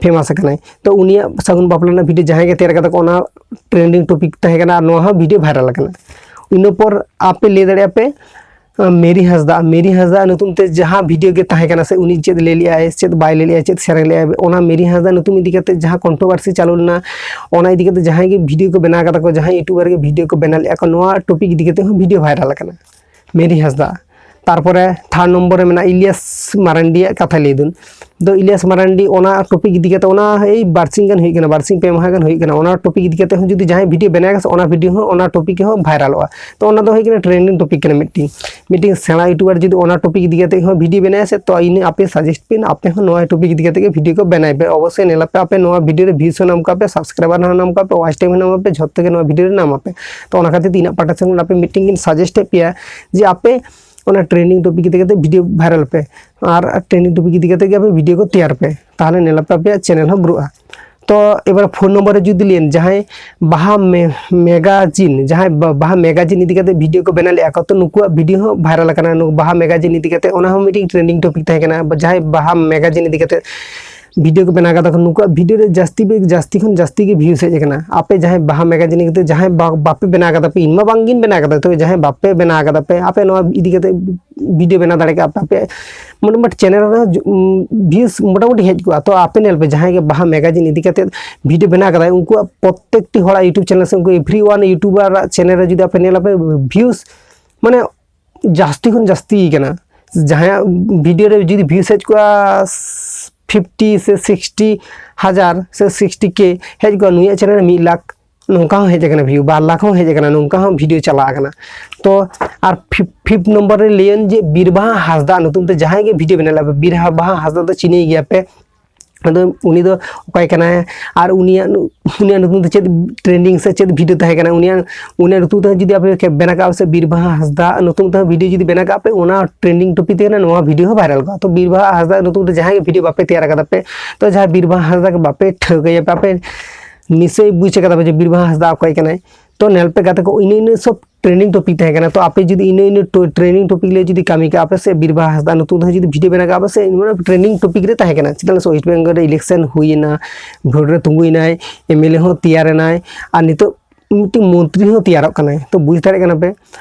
ᱯᱷᱮᱢᱟᱥ ᱟᱠᱟᱱᱟᱭ᱾ ᱛᱚ ᱩᱱᱤᱭᱟᱜ ᱥᱟᱹᱜᱩᱱ ᱵᱟᱯᱞᱟ ᱨᱮᱱᱟᱜ ᱵᱷᱤᱰᱤᱭᱳ ᱡᱟᱦᱟᱸᱭ ᱜᱮ ᱛᱮᱭᱟᱨ ᱠᱟᱫᱟ ᱠᱚ, ᱚᱱᱟ ᱴᱨᱮᱱᱰᱤᱝ ᱴᱚᱯᱤᱠ ᱛᱟᱦᱮᱸ ᱠᱟᱱᱟ ᱟᱨ ᱱᱚᱣᱟ ᱦᱚᱸ ᱵᱷᱤᱰᱤᱭᱳ ᱵᱷᱟᱭᱨᱟᱞ ᱟᱠᱟᱱᱟ᱾ ᱤᱱᱟᱹ ᱯᱚᱨ ᱟᱯᱮ ᱞᱟᱹᱭ ᱫᱟᱲᱮᱭᱟᱜᱼᱟ ᱯᱮ, ᱟᱸ, ᱢᱮᱨᱤ ᱦᱟᱸᱥᱫᱟ, ᱢᱮᱨᱤ ᱦᱟᱸᱥᱫᱟ ᱧᱩᱛᱩᱢ ᱛᱮ ᱡᱟᱦᱟᱸ ᱵᱷᱤᱰᱤᱭᱳ ᱜᱮ ᱛᱟᱦᱮᱸ ᱠᱟᱱᱟ ᱥᱮ, ᱩᱱᱤ ᱪᱮᱫ ᱞᱟᱹᱭ ᱞᱮᱜᱼᱟᱭ, ᱪᱮᱫ ᱵᱟᱭ ᱞᱟᱹᱭ ᱞᱮᱜᱼᱟᱭ, ᱪᱮᱫ ᱥᱮᱨᱮᱧ ᱞᱮᱜᱼᱟᱭ, ᱚᱱᱟ ᱢᱮᱨᱤ ᱦᱟᱸᱥᱫᱟ ᱧᱩᱛᱩᱢ ᱤᱫᱤ ᱠᱟᱛᱮ ᱡᱟᱦᱟᱸ ᱠᱚᱱᱴᱨᱳᱵᱷᱟᱨᱥᱤ ᱪᱟᱹᱞᱩ ᱞᱮᱱᱟ, ᱚᱱᱟ ᱤᱫᱤ ᱠᱟᱛᱮ ᱡᱟᱦᱟᱸᱭ ᱜᱮ ᱵᱷᱤᱰᱤᱭᱳ ᱠᱚ ᱵᱮᱱᱟᱣ ᱠᱟᱫᱟ ᱠᱚ, ᱡᱟᱦᱟᱸᱭ ᱤᱭᱩᱴᱩᱵᱟᱨ ᱜᱮ ᱵᱷᱤᱰᱤᱭᱳ ᱠᱚ ᱵᱮᱱᱟᱣ ᱞᱮᱜᱼᱟ ᱠᱚ, ᱱᱚᱣᱟ ᱴᱚᱯᱤᱠ ᱤᱫᱤ ᱠᱟᱛᱮ ᱦᱚᱸ ᱵᱷᱤᱰᱤᱭᱳ ᱵᱷᱟᱭᱨᱟᱞ ᱟᱠᱟᱱᱟ᱾ ᱢᱮᱨᱤ ᱦᱟᱸᱥᱫᱟ, ᱛᱟᱨᱯᱚᱨᱮ ᱛᱷᱟᱨᱰ ᱱᱚᱢᱵᱚᱨ ᱨᱮ ᱢᱮᱱᱟᱜᱼᱟ ᱤᱞᱤᱭᱟᱥ ᱢᱟᱨᱟᱱᱰᱤᱭᱟᱜ ᱠᱟᱛᱷᱟ ᱞᱟᱹᱭ ᱫᱩᱧ᱾ ᱫᱚ ᱤᱞᱤᱭᱟᱥ ᱢᱟᱨᱟᱱᱰᱤ ᱚᱱᱟ ᱴᱚᱯᱤᱠ ᱤᱫᱤ ᱠᱟᱛᱮ, ᱚᱱᱟ ᱮᱭ ᱵᱟᱨᱥᱤᱧ ᱜᱟᱱ ᱦᱩᱭᱩᱜ ᱠᱟᱱᱟ, ᱵᱟᱨᱥᱤᱧ ᱯᱮ ᱢᱟᱦᱟ ᱜᱟᱱ ᱦᱩᱭᱩᱜ ᱠᱟᱱᱟ, ᱚᱱᱟ ᱴᱚᱯᱤᱠ ᱤᱫᱤ ᱠᱟᱛᱮ ᱦᱚᱸ ᱡᱩᱫᱤ ᱡᱟᱦᱟᱸᱭ ᱵᱷᱤᱰᱤᱭᱳ ᱵᱮᱱᱟᱣ ᱠᱟᱜᱼᱟ ᱥᱮ, ᱚᱱᱟ ᱵᱷᱤᱰᱤᱭᱳ ᱦᱚᱸ ᱚᱱᱟ ᱴᱚᱯᱤᱠ ᱦᱚᱸ ᱵᱷᱟᱭᱨᱟᱞᱚᱜᱼᱟ᱾ ᱛᱚ ᱚᱱᱟ ᱫᱚ ᱦᱩᱭᱩᱜ ᱠᱟᱱᱟ ᱴᱨᱮᱱᱰᱤᱝ ᱴᱚᱯᱤᱠ ᱠᱟᱱᱟ ᱢᱤᱫᱴᱤᱝ᱾ ᱢᱤᱫᱴᱤᱝ ᱥᱮᱬᱟ ᱤᱭᱩᱴᱩᱵᱟᱨ ᱡᱩᱫᱤ ᱚᱱᱟ ᱴᱚᱯᱤᱠ ᱤᱫᱤ ᱠᱟᱛᱮ ᱦᱚᱸ ᱵᱷᱤᱰᱤᱭᱳ ᱵᱮᱱᱟᱣᱟ ᱥᱮ, ᱛᱚ ᱤᱱᱟᱹ ᱟᱯᱮ ᱥᱟᱡᱮᱥᱴ ᱯᱮ, ᱟᱯᱮ ᱦᱚᱸ ᱱᱚᱣᱟ ᱴᱚᱯᱤᱠ ᱤᱫᱤ ᱠᱟᱛᱮ ᱜᱮ ᱵᱷᱤᱰᱤᱭᱳ ᱠᱚ ᱵᱮᱱᱟᱣ ᱯᱮ᱾ ᱚᱵᱚᱥᱥᱳᱭ ᱧᱮᱞ ᱟᱯᱮ, ᱟᱯᱮ ᱱᱚᱣᱟ ᱵᱷᱤᱰᱤᱭᱳ ᱨᱮ ᱵᱷᱤᱭᱩᱥ ᱦᱚᱸ ᱧᱟᱢ ᱠᱟᱜᱼᱟ ᱯᱮ, ᱥᱟᱵᱥᱠᱨᱟᱭᱵᱟᱨ ᱦᱚᱸ ᱧᱟᱢ ᱠᱟᱜᱼᱟ ᱯᱮ, ᱣᱟᱪ ᱴᱟᱭᱤᱢ ᱦᱚᱸ ᱧᱟᱢ ᱟᱯᱮ, ᱡᱷᱚᱛᱚ ᱜᱮ ᱱᱚᱣᱟ ᱵᱷᱤᱰᱤᱭᱳ ᱨᱮ ᱧᱟᱢ ᱟᱯᱮ᱾ ᱛᱚ ᱚᱱᱟ ᱠᱷᱟᱹᱛᱤᱨ ᱛᱮ ᱤᱧᱟᱹᱜ ᱯᱟᱦᱴᱟ ᱥᱮᱫ ᱠᱷᱚᱱ ᱟᱯᱮ ᱢᱤᱫᱴᱤᱝ ᱜᱤᱧ ᱥᱟᱡᱮᱥᱴ ᱮᱫ ᱯᱮᱭᱟ ᱡᱮ ᱟᱯᱮ ᱚᱱᱟ ᱴᱨᱮᱱᱰᱤᱝ ᱴᱚᱯᱤᱠ ᱤᱫᱤ ᱠᱟᱛᱮ ᱵᱷᱤᱰᱤᱭᱳ ᱵᱷᱟᱭᱨᱟᱞ ᱯᱮ ᱟᱨ ᱴᱨᱮᱱᱰᱤᱝ ᱴᱚᱯᱤᱠ ᱤᱫᱤ ᱠᱟᱛᱮ ᱜᱮ ᱟᱯᱮ ᱵᱷᱤᱰᱤᱭᱳ ᱠᱚ ᱛᱮᱭᱟᱨ ᱯᱮ, ᱛᱟᱦᱚᱞᱮ ᱧᱮᱞ ᱟᱯᱮ ᱟᱯᱮᱭᱟᱜ ᱪᱮᱱᱮᱞ ᱦᱚᱸ ᱜᱨᱳᱜᱼᱟ᱾ ᱛᱚ ᱮᱵᱟᱨ ᱯᱷᱳᱱ ᱱᱚᱢᱵᱚᱨ ᱨᱮ ᱡᱩᱫᱤ ᱞᱟᱹᱭᱟᱹᱧ, ᱡᱟᱦᱟᱸᱭ ᱵᱟᱦᱟ ᱢᱮ-, ᱢᱮᱜᱟᱡᱤᱱ, ᱡᱟᱦᱟᱸᱭ ᱵᱟ-, ᱵᱟᱦᱟ ᱢᱮᱜᱟᱡᱤᱱ ᱤᱫᱤ ᱠᱟᱛᱮ ᱵᱷᱤᱰᱤᱭᱳ ᱠᱚ ᱵᱮᱱᱟᱣ ᱞᱮᱫᱼᱟ ᱠᱚ, ᱛᱚ ᱱᱩᱠᱩᱣᱟᱜ ᱵᱷᱤᱰᱤᱭᱳ ᱦᱚᱸ ᱵᱷᱟᱭᱨᱟᱞ ᱟᱠᱟᱱᱟ᱾ ᱱᱩᱠᱩ ᱵᱟᱦᱟ ᱢᱮᱜᱟᱡᱤᱱ ᱤᱫᱤ ᱠᱟᱛᱮ, ᱚᱱᱟ ᱦᱚᱸ ᱢᱤᱫᱴᱤᱡ ᱴᱨᱮᱱᱰᱤᱝ ᱴᱚᱯᱤᱠ ᱛᱟᱦᱮᱸ ᱠᱟᱱᱟ᱾ ᱵᱟ-, ᱡᱟᱦᱟᱸᱭ ᱵᱟᱦᱟ ᱢᱮᱜᱟᱡᱤᱱ ᱤᱫᱤ ᱠᱟᱛᱮ ᱵᱷᱤᱰᱤᱭᱳ ᱠᱚ ᱵᱮᱱᱟᱣ ᱠᱟᱫᱟ ᱠᱚ, ᱱᱩᱠᱩᱣᱟᱜ ᱵᱷᱤᱰᱤᱭᱳ ᱨᱮ ᱡᱟᱹᱥᱛᱤ ᱵᱮ-, ᱡᱟᱹᱥᱛᱤ ᱠᱷᱚᱱ ᱡᱟᱹᱥᱛᱤ ᱜᱮ ᱵᱷᱤᱭᱩᱥ ᱦᱮᱡ ᱟᱠᱟᱱᱟ᱾ ᱟᱯᱮ ᱡᱟᱦᱟᱸᱭ ᱵᱟᱦᱟ ᱢᱮᱜᱟᱡᱤᱱ ᱤᱫᱤ ᱠᱟᱛᱮ, ᱡᱟᱦᱟᱸᱭ ᱵᱟ-, ᱵᱟᱯᱮ ᱵᱮᱱᱟᱣ ᱠᱟᱫᱟ ᱯᱮ, ᱤᱧ ᱢᱟ ᱵᱟᱝ ᱜᱤᱧ ᱵᱮᱱᱟᱣ ᱠᱟᱫᱟ, ᱛᱚᱵᱮ ᱡᱟᱦᱟᱸᱭ ᱵᱟᱯᱮ ᱵᱮᱱᱟᱣ ᱠᱟᱫᱟ ᱯᱮ, ᱟᱯᱮ ᱱᱚᱣᱟ ᱤᱫᱤ ᱠᱟᱛᱮ ᱵᱷᱤᱰᱤᱭᱳ ᱵᱮᱱᱟᱣ ᱫᱟᱲᱮ ᱠᱟᱜᱼᱟ ᱯᱮ, ᱟᱯᱮ ᱢᱚᱴᱟᱢᱩᱴᱤ ᱪᱮᱱᱮᱞ ᱨᱮ ᱵᱷᱤᱭᱩᱥ ᱢᱚᱴᱟᱢᱩᱴᱤ ᱦᱮᱡ ᱠᱚᱜᱼᱟ᱾ ᱛᱚ ᱟᱯᱮ ᱧᱮᱞ ᱯᱮ, ᱡᱟᱦᱟᱸᱭ ᱜᱮ ᱵᱟᱦᱟ ᱢᱮᱜᱟᱡᱤᱱ ᱤᱫᱤ ᱠᱟᱛᱮ ᱵᱷᱤᱰᱤᱭᱳ ᱵᱮᱱᱟᱣ ᱠᱟᱫᱟᱭ, ᱩᱱᱠᱩᱣᱟᱜ ᱯᱨᱚᱛᱛᱮᱠᱴᱤ ᱦᱚᱲᱟᱜ ᱤᱭᱩᱴᱩᱵᱽ ᱪᱮᱱᱮᱞ ᱥᱮ ᱩᱱᱠᱩ ᱮᱵᱷᱨᱤ ᱣᱟᱱ ᱤᱭᱩᱴᱩᱵᱟᱨᱟᱜ ᱪᱮᱱᱮᱞ ᱨᱮ ᱡᱩᱫᱤ ᱟᱯᱮ ᱧᱮᱞ ᱟᱯᱮ, ᱵᱷᱤᱭᱩᱥ ᱢᱟᱱᱮ ᱡᱟᱹᱥᱛᱤ ᱠᱷᱚᱱ ᱡᱟᱹᱥᱛᱤ ᱠᱟᱱᱟ᱾ ᱡᱟᱦᱟᱸᱭᱟᱜ ᱵᱷᱤᱰᱤᱭᱳ ᱨᱮ ᱡᱩᱫᱤ ᱵᱷᱤᱭᱩᱥ ᱦᱮᱡ ᱠᱚᱜᱼᱟ ᱯᱷᱤᱯᱴᱤ ᱥᱮ ᱥᱤᱠᱥᱴᱤ ᱦᱟᱡᱟᱨ ᱥᱮ ᱥᱤᱠᱥᱴᱤ ᱠᱮ ᱦᱮᱡ ᱠᱚᱜᱼᱟ, ᱱᱩᱭᱟᱜ ᱪᱮᱱᱮᱞ ᱨᱮ ᱢᱤᱫ ᱞᱟᱠᱷ, ᱱᱚᱝᱠᱟ ᱦᱚᱸ ᱦᱮᱡ ᱟᱠᱟᱱᱟ ᱵᱷᱤᱭᱩ, ᱵᱟᱨ ᱞᱟᱠᱷ ᱦᱚᱸ ᱦᱮᱡ ᱟᱠᱟᱱᱟ, ᱱᱚᱝᱠᱟ ᱦᱚᱸ ᱵᱷᱤᱰᱤᱭᱳ ᱪᱟᱞᱟᱣ ᱟᱠᱟᱱᱟ᱾ ᱛᱚ ᱟᱨ ᱯᱷᱤᱯ-, ᱯᱷᱤᱯᱛᱷ ᱱᱚᱢᱵᱚᱨ ᱨᱮ ᱞᱟᱹᱭᱟᱹᱧ ᱡᱮ ᱵᱤᱨᱵᱟᱦᱟ ᱦᱟᱸᱥᱫᱟ ᱧᱩᱛᱩᱢ ᱛᱮ ᱡᱟᱦᱟᱸᱭ ᱜᱮ ᱵᱷᱤᱰᱤᱭᱳ ᱵᱮᱱᱟᱣ ᱞᱮᱫᱟ, ᱵᱤᱨᱵᱟᱦᱟ ᱦᱟᱸᱥᱫᱟ ᱫᱚ ᱪᱤᱱᱦᱟᱹᱭ ᱜᱮᱭᱟ ᱯᱮ᱾ ᱟᱫᱚ ᱩᱱᱤ ᱫᱚ ᱚᱠᱚᱭ ᱠᱟᱱᱟᱭ ᱟᱨ ᱩᱱᱤᱭᱟᱜ ᱱᱩ-, ᱩᱱᱤᱭᱟᱜ ᱧᱩᱛᱩᱢ ᱛᱮ ᱪᱮᱫ ᱴᱨᱮᱱᱰᱤᱝ ᱥᱮ ᱪᱮᱫ ᱵᱷᱤᱰᱤᱭᱳ ᱛᱟᱦᱮᱸ ᱠᱟᱱᱟ, ᱩᱱᱤᱭᱟᱜ, ᱩᱱᱤᱭᱟᱜ ᱧᱩᱛᱩᱢ ᱛᱮ ᱡᱩᱫᱤ ᱟᱯᱮ ᱯᱮ ᱵᱮᱱᱟᱣ ᱠᱟᱜᱼᱟ ᱥᱮ, ᱵᱤᱨᱵᱟᱦᱟ ᱦᱟᱸᱥᱫᱟ ᱧᱩᱛᱩᱢ ᱛᱮ ᱵᱷᱤᱰᱤᱭᱳ ᱡᱩᱫᱤ ᱵᱮᱱᱟᱣ ᱠᱟᱜᱼᱟ ᱯᱮ, ᱚᱱᱟ ᱴᱨᱮᱱᱰᱤᱝ ᱴᱚᱯᱤᱠ ᱛᱟᱦᱮᱸ ᱠᱟᱱᱟ, ᱱᱚᱣᱟ ᱵᱷᱤᱰᱤᱭᱳ ᱦᱚᱸ ᱵᱷᱟᱭᱨᱟᱞ ᱠᱚᱜᱼᱟ᱾ ᱛᱚ ᱵᱤᱨᱵᱟᱦᱟ ᱦᱟᱸᱥᱫᱟ ᱧᱩᱛᱩᱢ ᱛᱮ ᱡᱟᱦᱟᱸᱭ ᱜᱮ ᱵᱷᱤᱰᱤᱭᱳ ᱵᱟᱯᱮ ᱛᱮᱭᱟᱨ ᱠᱟᱫᱟ ᱯᱮ, ᱛᱚ ᱡᱟᱦᱟᱸᱭ ᱵᱤᱨᱵᱟᱦᱟ ᱦᱟᱸᱥᱫᱟ ᱜᱮ ᱵᱟᱯᱮ ᱴᱷᱟᱹᱣᱠᱟᱹᱭᱟ ᱯᱮ, ᱟᱯᱮ ᱱᱤᱥᱪᱚᱭ ᱵᱩᱡᱽ ᱠᱟᱫᱟ ᱯᱮ ᱡᱮ ᱵᱤᱨᱵᱟᱦᱟ ᱦᱟᱸᱥᱫᱟ ᱚᱠᱚᱭ ᱠᱟᱱᱟᱭ᱾ ᱛᱚ ᱧᱮᱞ ᱯᱮ ᱜᱟᱛᱮ ᱠᱚ, ᱤᱱᱟᱹ ᱤᱱᱟᱹ ᱥᱚᱵ ᱴᱨᱮᱱᱰᱤᱝ ᱴᱚᱯᱤᱠ ᱛᱟᱦᱮᱸ ᱠᱟᱱᱟ᱾ ᱛᱚ ᱟᱯᱮ ᱡᱩᱫᱤ ᱤᱱᱟᱹ ᱤᱱᱟᱹ ᱴᱚ-, ᱴᱨᱮᱱᱰᱤᱝ ᱴᱚᱯᱤᱠ ᱞᱮ ᱡᱩᱫᱤ ᱠᱟᱹᱢᱤ ᱠᱟᱜᱼᱟ ᱯᱮ ᱥᱮ, ᱵᱤᱨᱵᱟᱦᱟ ᱦᱟᱸᱥᱫᱟ ᱧᱩᱛᱩᱢ ᱛᱮ ᱡᱩᱫᱤ ᱵᱷᱤᱰᱤᱭᱳ ᱵᱮᱱᱟᱣ ᱠᱟᱜᱼᱟ ᱯᱮ ᱥᱮ, ᱢᱟᱱᱮ ᱴᱨᱮᱱᱰᱤᱝ ᱴᱚᱯᱤᱠ ᱨᱮ ᱛᱟᱦᱮᱸ ᱠᱟᱱᱟ᱾ ᱪᱮᱫᱟᱜ ᱥᱮ ᱳᱭᱮᱥᱴ ᱵᱮᱝᱜᱚᱞ ᱨᱮ ᱤᱞᱮᱠᱥᱚᱱ ᱦᱩᱭᱮᱱᱟ, ᱵᱷᱳᱴ ᱨᱮ ᱛᱤᱸᱜᱩᱭᱮᱱᱟᱭ, ᱮᱢ ᱮᱞ ᱮ ᱦᱚᱸ ᱛᱮᱭᱟᱨᱮᱱᱟᱭ, ᱟᱨ ᱱᱤᱛᱚᱜ ᱢᱤᱫᱴᱤᱡ ᱢᱚᱱᱛᱨᱤ ᱦᱚᱸ ᱛᱮᱭᱟᱨᱚᱜ ᱠᱟᱱᱟᱭ᱾ ᱛᱚ ᱵᱩᱡᱽ ᱫᱟᱲᱮᱭᱟᱜ ᱠᱟᱱᱟ ᱯᱮ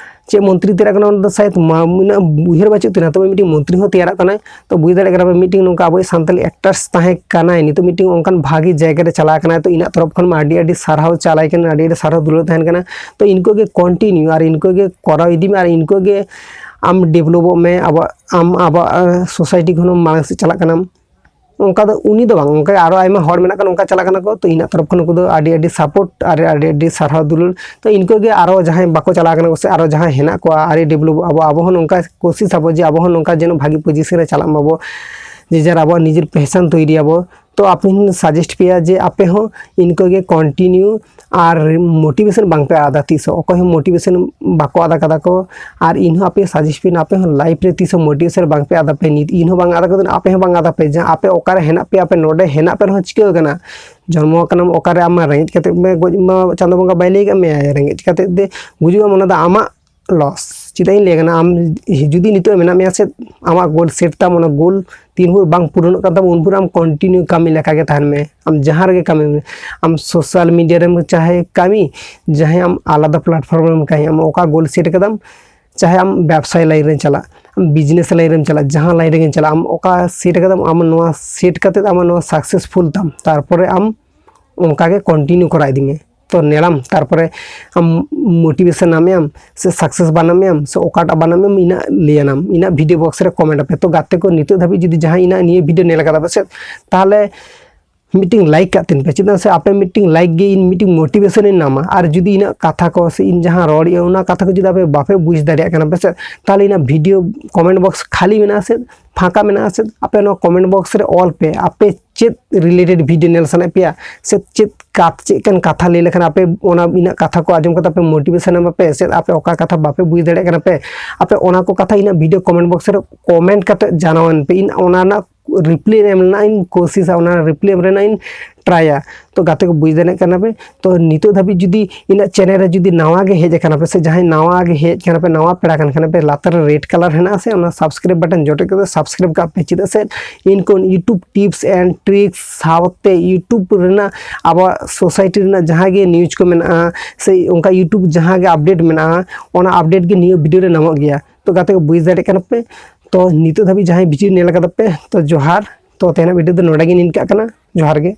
ᱪᱮᱫ ᱢᱚᱱᱛᱨᱤ ᱛᱮᱭᱟᱨᱚᱜ ᱠᱟᱱᱟ, ᱚᱱᱟ ᱫᱚ ᱥᱟᱭᱮᱫ ᱢᱟ-, ᱩᱱᱟᱹᱜ ᱩᱭᱦᱟᱹᱨ ᱵᱟᱹᱪᱩᱜ ᱛᱤᱧᱟ, ᱛᱚᱵᱮ ᱢᱤᱫᱴᱤᱡ ᱢᱚᱱᱛᱨᱤ ᱦᱚᱸ ᱛᱮᱭᱟᱨᱚᱜ ᱠᱟᱱᱟᱭ᱾ ᱛᱚ ᱵᱩᱡᱽ ᱫᱟᱲᱮᱭᱟᱜ ᱠᱟᱱᱟ ᱯᱮ, ᱢᱤᱫᱴᱤᱡ ᱱᱚᱝᱠᱟ ᱟᱵᱚᱭᱤᱡ ᱥᱟᱱᱛᱟᱲᱤ ᱮᱠᱴᱟᱨᱥ ᱛᱟᱦᱮᱸ ᱠᱟᱱᱟᱭ, ᱱᱤᱛᱚᱜ ᱢᱤᱫᱴᱤᱡ ᱚᱱᱠᱟᱱ ᱵᱷᱟᱜᱮ ᱡᱟᱭᱜᱟ ᱨᱮ ᱪᱟᱞᱟᱣ ᱠᱟᱱᱟᱭ᱾ ᱛᱚ ᱤᱧᱟᱹᱜ ᱛᱚᱨᱚᱯ ᱠᱷᱚᱱ ᱢᱟ ᱟᱹᱰᱤ ᱟᱹᱰᱤ ᱥᱟᱨᱦᱟᱣ ᱪᱟᱞᱟᱭ ᱠᱟᱱᱟ, ᱟᱹᱰᱤ ᱟᱹᱰᱤ ᱥᱟᱨᱦᱟᱣ ᱫᱩᱞᱟᱹᱲ ᱛᱟᱦᱮᱱ ᱠᱟᱱᱟ᱾ ᱛᱚ ᱤᱱᱠᱩ ᱜᱮ ᱠᱚᱱᱴᱤᱱᱤᱭᱩ ᱟᱨ ᱤᱱᱠᱩ ᱜᱮ ᱠᱚᱨᱟᱣ ᱤᱫᱤ ᱢᱮ ᱟᱨ ᱤᱱᱠᱩ ᱜᱮ ᱟᱢ ᱰᱮᱵᱷᱞᱚᱯᱚᱜ ᱢᱮ, ᱟᱵᱚᱣᱟᱜ ᱟᱢ ᱟᱵᱚᱣᱟᱜ ᱥᱳᱥᱟᱭᱴᱤ ᱠᱷᱚᱱ ᱢᱟᱲᱟᱝ ᱥᱮᱫ ᱪᱟᱞᱟᱜ ᱠᱟᱱᱟᱢ᱾ ᱚᱱᱠᱟ ᱫᱚ ᱩᱱᱤ ᱫᱚ ᱵᱟᱝ, ᱚᱱᱠᱟ ᱟᱨᱚ ᱟᱭᱢᱟ ᱦᱚᱲ ᱢᱮᱱᱟᱜ ᱠᱚᱣᱟ ᱚᱱᱠᱟ ᱪᱟᱞᱟᱜ ᱠᱟᱱᱟ ᱠᱚ᱾ ᱛᱚ ᱤᱧᱟᱹᱜ ᱛᱚᱨᱚᱯ ᱠᱷᱚᱱ ᱩᱱᱠᱩ ᱫᱚ ᱟᱹᱰᱤ ᱟᱹᱰᱤ ᱥᱟᱯᱳᱨᱴ ᱟᱨ ᱟᱹᱰᱤ ᱟᱹᱰᱤ ᱥᱟᱨᱦᱟᱣ ᱫᱩᱞᱟᱹᱲ᱾ ᱛᱚ ᱤᱱᱠᱩ ᱜᱮ ᱟᱨᱚ ᱡᱟᱦᱟᱸᱭ ᱵᱟᱠᱚ ᱪᱟᱞᱟᱣ ᱠᱟᱱᱟ ᱠᱚ ᱥᱮ ᱟᱨᱚ ᱡᱟᱦᱟᱸᱭ ᱦᱮᱱᱟᱜ ᱠᱚᱣᱟ ᱟᱹᱰᱤ ᱰᱮᱵᱷᱞᱚᱯ ᱟᱵᱚ, ᱟᱵᱚ ᱦᱚᱸ ᱱᱚᱝᱠᱟ ᱠᱳᱥᱤᱥ ᱟᱵᱚ ᱡᱮ ᱟᱵᱚ ᱦᱚᱸ ᱱᱚᱝᱠᱟ ᱡᱮᱱᱚ ᱵᱷᱟᱜᱤ ᱯᱚᱡᱤᱥᱚᱱ ᱨᱮ ᱪᱟᱞᱟᱜ ᱢᱟᱵᱚ, ᱡᱮ ᱡᱟᱨ ᱟᱵᱚᱣᱟᱜ ᱱᱤᱡᱮᱨ ᱯᱮᱥᱚᱱ ᱛᱚᱭᱨᱤᱭᱟᱵᱚ᱾ ᱛᱚ ᱟᱯᱮ ᱦᱚᱸᱧ ᱥᱟᱡᱮᱥᱴ ᱯᱮᱭᱟ ᱡᱮ ᱟᱯᱮ ᱦᱚᱸ ᱤᱱᱠᱟᱹ ᱜᱮ ᱠᱚᱱᱴᱤᱱᱤᱭᱩ ᱟᱨ ᱢᱳᱴᱤᱵᱷᱮᱥᱚᱱ ᱵᱟᱝ ᱯᱮ ᱟᱫᱟ ᱛᱤᱥ ᱦᱚᱸ᱾ ᱚᱠᱚᱭ ᱦᱚᱸ ᱢᱳᱴᱤᱵᱷᱮᱥᱚᱱ ᱵᱟᱠᱚ ᱟᱫ ᱠᱟᱫᱟ ᱠᱚ᱾ ᱟᱨ ᱤᱧ ᱦᱚᱸ ᱟᱯᱮ ᱥᱟᱡᱮᱥᱴ ᱯᱮ, ᱟᱯᱮ ᱦᱚᱸ ᱞᱟᱭᱤᱯᱷ ᱨᱮ ᱛᱤᱥ ᱦᱚᱸ ᱢᱳᱴᱤᱵᱷᱮᱥᱚᱱ ᱵᱟᱝ ᱯᱮ ᱟᱫᱟ ᱯᱮ᱾ ᱱᱤᱛ ᱤᱧ ᱦᱚᱸ ᱵᱟᱝ ᱟᱫᱟ ᱠᱟᱹᱫᱟᱹᱧ, ᱟᱯᱮ ᱦᱚᱸ ᱵᱟᱝ ᱟᱫᱟ ᱯᱮ᱾ ᱡᱟᱦᱟᱸ ᱟᱯᱮ ᱚᱠᱟᱨᱮ ᱦᱮᱱᱟᱜ ᱯᱮᱭᱟ, ᱟᱯᱮ ᱱᱚᱰᱮ ᱦᱮᱱᱟᱜ ᱯᱮ ᱨᱮᱦᱚᱸ ᱪᱤᱠᱟᱹ ᱠᱟᱱᱟ? ᱡᱚᱱᱢᱚ ᱟᱠᱟᱱᱟᱢ ᱚᱠᱟᱨᱮ, ᱟᱢ ᱢᱟ ᱨᱮᱸᱜᱮᱡ ᱠᱟᱛᱮ ᱢᱟ ᱜᱚᱡ ᱢᱟ ᱪᱟᱸᱫᱚ ᱵᱚᱸᱜᱟ ᱵᱟᱭ ᱞᱟᱹᱭ ᱠᱟᱜ ᱢᱮᱭᱟ, ᱨᱮᱸᱜᱮᱡ ᱠᱟᱛᱮ ᱫᱮ ᱜᱩᱡᱩᱜ ᱟᱢ, ᱚᱱᱟ ᱫᱚ ᱟᱢᱟᱜ ᱞᱚᱥ᱾ ᱪᱮᱫᱟᱜ ᱤᱧ ᱞᱟᱹᱭ ᱠᱟᱱᱟ, ᱟᱢ ᱡᱩᱫᱤ ᱱᱤᱛᱚᱜ ᱢᱮᱱᱟᱜ ᱢᱮᱭᱟ ᱥᱮ, ᱟᱢᱟᱜ ᱜᱳᱞ ᱥᱮᱴ ᱛᱟᱢ, ᱚᱱᱟ ᱜᱳᱞ ᱛᱤᱱ ᱵᱷᱳᱨ ᱵᱟᱝ ᱯᱩᱨᱚᱱᱚᱜ ᱠᱟᱱ ᱛᱟᱢᱟ, ᱩᱱ ᱵᱷᱳᱨ ᱟᱢ ᱠᱚᱱᱴᱤᱱᱤᱭᱩ ᱠᱟᱹᱢᱤ ᱞᱮᱠᱟ ᱜᱮ ᱛᱟᱦᱮᱱ ᱢᱮ᱾ ᱟᱢ ᱡᱟᱦᱟᱸ ᱨᱮᱜᱮ ᱠᱟᱹᱢᱤ ᱢᱮ, ᱟᱢ ᱥᱳᱥᱟᱞ ᱢᱤᱰᱤᱭᱟ ᱨᱮᱢ ᱪᱟᱦᱮ ᱠᱟᱹᱢᱤ, ᱡᱟᱦᱟᱸᱭ ᱟᱢ ᱟᱞᱟᱫᱟ ᱯᱞᱟᱴᱯᱷᱚᱨᱢ ᱨᱮᱢ ᱠᱟᱹᱢᱤ, ᱟᱢ ᱚᱠᱟ ᱜᱳᱞ ᱥᱮᱴ ᱠᱟᱫᱟᱢ, ᱪᱟᱦᱮ ᱟᱢ ᱵᱮᱵᱽᱥᱟᱭ ᱞᱟᱭᱤᱱ ᱨᱮᱢ ᱪᱟᱞᱟᱜ, ᱟᱢ ᱵᱤᱡᱽᱱᱮᱥ ᱞᱟᱭᱤᱱ ᱨᱮᱢ ᱪᱟᱞᱟᱜ, ᱡᱟᱦᱟᱸ ᱞᱟᱭᱤᱱ ᱨᱮᱜᱮᱢ ᱪᱟᱞᱟᱜ, ᱟᱢ ᱚᱠᱟ ᱥᱮᱴ ᱠᱟᱫᱟᱢ, ᱟᱢ ᱱᱚᱣᱟ ᱥᱮᱴ ᱠᱟᱛᱮᱫ ᱟᱢ ᱱᱚᱣᱟ ᱥᱟᱠᱥᱮᱥᱯᱷᱩᱞ ᱛᱟᱢ, ᱛᱟᱨᱯᱚᱨᱮ ᱟᱢ ᱚᱱᱠᱟ ᱜᱮ ᱠᱚᱱᱴᱤᱱᱤᱭᱩ ᱠᱚᱨᱟᱣ ᱤᱫᱤ ᱢᱮ᱾ ᱛᱚ ᱧᱮᱞᱟᱢ, ᱛᱟᱨᱯᱚᱨᱮ ᱟᱢ ᱢᱳᱴᱤᱵᱷᱮᱥᱚᱱ ᱧᱟᱢᱮᱜ ᱟᱢ ᱥᱮ ᱥᱟᱠᱥᱮᱥ ᱵᱟᱱᱟᱢ ᱮᱢ ᱥᱮ ᱚᱠᱟᱴᱟᱜ ᱵᱟᱱᱟᱢ ᱮᱢ, ᱤᱱᱟᱹᱜ ᱞᱟᱹᱭᱟᱱᱟᱢ, ᱤᱱᱟᱹᱜ ᱵᱷᱤᱰᱤᱭᱳ ᱵᱚᱠᱥ ᱨᱮ ᱠᱚᱢᱮᱱᱴ ᱟᱯᱮ᱾ ᱛᱚ ᱜᱟᱛᱮ ᱠᱚ, ᱱᱤᱛᱚᱜ ᱫᱷᱟᱹᱵᱤᱡ ᱡᱩᱫᱤ ᱡᱟᱦᱟᱸᱭ ᱤᱱᱟᱹᱜ ᱱᱤᱭᱟᱹ ᱵᱷᱤᱰᱤᱭᱳ ᱧᱮᱞ ᱠᱟᱫᱟ ᱯᱮ ᱥᱮ, ᱛᱟᱦᱚᱞᱮ ᱢᱤᱫᱴᱤᱝ ᱞᱟᱭᱤᱠ ᱠᱟᱜ ᱛᱤᱧ ᱯᱮ᱾ ᱪᱮᱫᱟᱜ ᱥᱮ ᱟᱯᱮ ᱢᱤᱫᱴᱤᱝ ᱞᱟᱭᱤᱠ ᱜᱮ ᱤᱧ ᱢᱤᱫᱴᱤᱝ ᱢᱳᱴᱤᱵᱷᱮᱥᱚᱱ ᱤᱧ ᱧᱟᱢᱟ᱾ ᱟᱨ ᱡᱩᱫᱤ ᱤᱱᱟᱹᱜ ᱠᱟᱛᱷᱟ ᱠᱚ ᱥᱮ ᱤᱧ ᱡᱟᱦᱟᱸ ᱨᱚᱲ ᱤᱧ, ᱚᱱᱟ ᱠᱟᱛᱷᱟ ᱠᱚ ᱡᱩᱫᱤ ᱟᱯᱮ ᱵᱟᱯᱮ ᱵᱩᱡᱽ ᱫᱟᱲᱮᱭᱟᱜ ᱠᱟᱱᱟ ᱯᱮ ᱥᱮ, ᱛᱟᱦᱚᱞᱮ ᱤᱱᱟᱹᱜ ᱵᱷᱤᱰᱤᱭᱳ ᱠᱚᱢᱮᱱᱴ ᱵᱚᱠᱥ ᱠᱷᱟᱹᱞᱤ ᱢᱮᱱᱟᱜᱼᱟ ᱥᱮ ᱯᱷᱟᱸᱠᱟ ᱢᱮᱱᱟᱜᱼᱟ ᱥᱮ, ᱟᱯᱮ ᱱᱚᱣᱟ ᱠᱚᱢᱮᱱᱴ ᱵᱚᱠᱥ ᱨᱮ ᱚᱞ ᱯᱮ, ᱟᱯᱮ ᱪᱮᱫ ᱨᱤᱞᱮᱴᱮᱰ ᱵᱷᱤᱰᱤᱭᱳ ᱧᱮᱞ ᱥᱟᱱᱟᱭᱮᱫ ᱯᱮᱭᱟ ᱥᱮ ᱪᱮᱫ ᱠᱟᱛ-, ᱪᱮᱫ ᱠᱟᱱ ᱠᱟᱛᱷᱟ ᱞᱟᱹᱭ ᱞᱮᱠᱷᱟᱱ ᱟᱯᱮ ᱚᱱᱟ ᱤᱱᱟᱹᱜ ᱠᱟᱛᱷᱟ ᱠᱚ ᱟᱸᱡᱚᱢ ᱠᱟᱛᱮ ᱟᱯᱮ ᱢᱳᱴᱤᱵᱷᱮᱥᱚᱱ ᱮᱢ ᱟᱯᱮ ᱥᱮ ᱟᱯᱮ ᱚᱠᱟ ᱠᱟᱛᱷᱟ ᱵᱟᱯᱮ ᱵᱩᱡᱽ ᱫᱟᱲᱮᱭᱟᱜ ᱠᱟᱱᱟ ᱯᱮ, ᱟᱯᱮ ᱚᱱᱟ ᱠᱚ ᱠᱟᱛᱷᱟ ᱤᱱᱟᱹᱜ ᱵᱷᱤᱰᱤᱭᱳ ᱠᱚᱢᱮᱱᱴ ᱵᱚᱠᱥ ᱨᱮ ᱠᱚᱢᱮᱱᱴ ᱠᱟᱛᱮ ᱡᱟᱱᱟᱣᱟᱹᱧ ᱯᱮ᱾ ᱤᱧ ᱚᱱᱟ ᱨᱮᱱᱟᱜ ᱨᱤᱯᱞᱟᱭ ᱮᱢ ᱨᱮᱱᱟᱜ ᱤᱧ ᱠᱳᱥᱤᱥᱟ, ᱚᱱᱟ ᱨᱤᱯᱞᱟᱭ ᱮᱢ ᱨᱮᱱᱟᱜ ᱤᱧ ᱴᱨᱟᱭᱟ᱾ ᱛᱚ ᱜᱟᱛᱮ ᱠᱚ, ᱵᱩᱡᱽ ᱫᱟᱲᱮᱭᱟᱜ ᱠᱟᱱᱟ ᱯᱮ᱾ ᱛᱚ ᱱᱤᱛᱚᱜ ᱫᱷᱟᱹᱵᱤᱡ ᱡᱩᱫᱤ ᱤᱧᱟᱹᱜ ᱪᱮᱱᱮᱞ ᱨᱮ ᱡᱩᱫᱤ ᱱᱟᱣᱟ ᱜᱮ ᱦᱮᱡ ᱟᱠᱟᱱᱟ ᱯᱮ ᱥᱮ ᱡᱟᱦᱟᱸᱭ ᱱᱟᱣᱟ ᱜᱮ ᱦᱮᱡ ᱟᱠᱟᱱᱟ ᱯᱮ, ᱱᱟᱣᱟ ᱯᱮᱲᱟ ᱠᱟᱱ ᱠᱷᱟᱱ ᱯᱮ, ᱞᱟᱛᱟᱨ ᱨᱮ ᱨᱮᱰ ᱠᱟᱞᱟᱨ ᱦᱮᱱᱟᱜᱼᱟ ᱥᱮ, ᱚᱱᱟ ᱥᱟᱵᱥᱠᱨᱟᱭᱤᱵ ᱵᱟᱴᱚᱱ ᱡᱚᱴᱮᱫ ᱠᱟᱛᱮ ᱥᱟᱵᱥᱠᱨᱟᱭᱤᱵ ᱠᱟᱜ ᱯᱮ᱾ ᱪᱮᱫᱟᱜ ᱥᱮ ᱤᱱᱠᱩ YouTube ᱴᱤᱯᱥ ᱮᱱᱰ ᱴᱨᱤᱠᱥ ᱥᱟᱶᱛᱮ YouTube ᱨᱮᱱᱟᱜ, ᱟᱵᱚᱣᱟᱜ ᱥᱳᱥᱟᱭᱴᱤ ᱨᱮᱱᱟᱜ ᱡᱟᱦᱟᱸ ᱜᱮ ᱱᱤᱭᱩᱡᱽ ᱠᱚ ᱢᱮᱱᱟᱜᱼᱟ ᱥᱮ ᱚᱱᱠᱟ YouTube ᱡᱟᱦᱟᱸ ᱜᱮ ᱟᱯᱰᱮᱴ ᱢᱮᱱᱟᱜᱼᱟ, ᱚᱱᱟ ᱟᱯᱰᱮᱴ ᱜᱮ ᱱᱤᱭᱟᱹ ᱵᱷᱤᱰᱤᱭᱳ ᱨᱮ ᱧᱟᱢᱚᱜ ᱜᱮᱭᱟ᱾ ᱛᱚ ᱜᱟᱛᱮ ᱠᱚ, ᱵᱩᱡᱽ ᱫᱟᱲᱮᱭᱟᱜ ᱠᱟᱱᱟ ᱯᱮ᱾ ᱛᱚ ᱱᱤᱛᱚᱜ ᱫᱷᱟᱹᱵᱤᱡ ᱡᱟᱦᱟᱸᱭ ᱵᱷᱤᱰᱤᱭᱳ ᱧᱮᱞ ᱠᱟᱫᱟ ᱯᱮ, ᱛᱚ ᱡᱚᱦᱟᱨ᱾ ᱛᱚ ᱛᱮᱦᱮᱧᱟᱜ ᱵᱷᱤᱰᱤᱭᱳ ᱫᱚ ᱱᱚᱰᱮ ᱜᱮ ᱱᱤᱱᱠᱟᱜ ᱠᱟᱱᱟ᱾ ᱡᱚᱦᱟᱨ ᱜᱮ᱾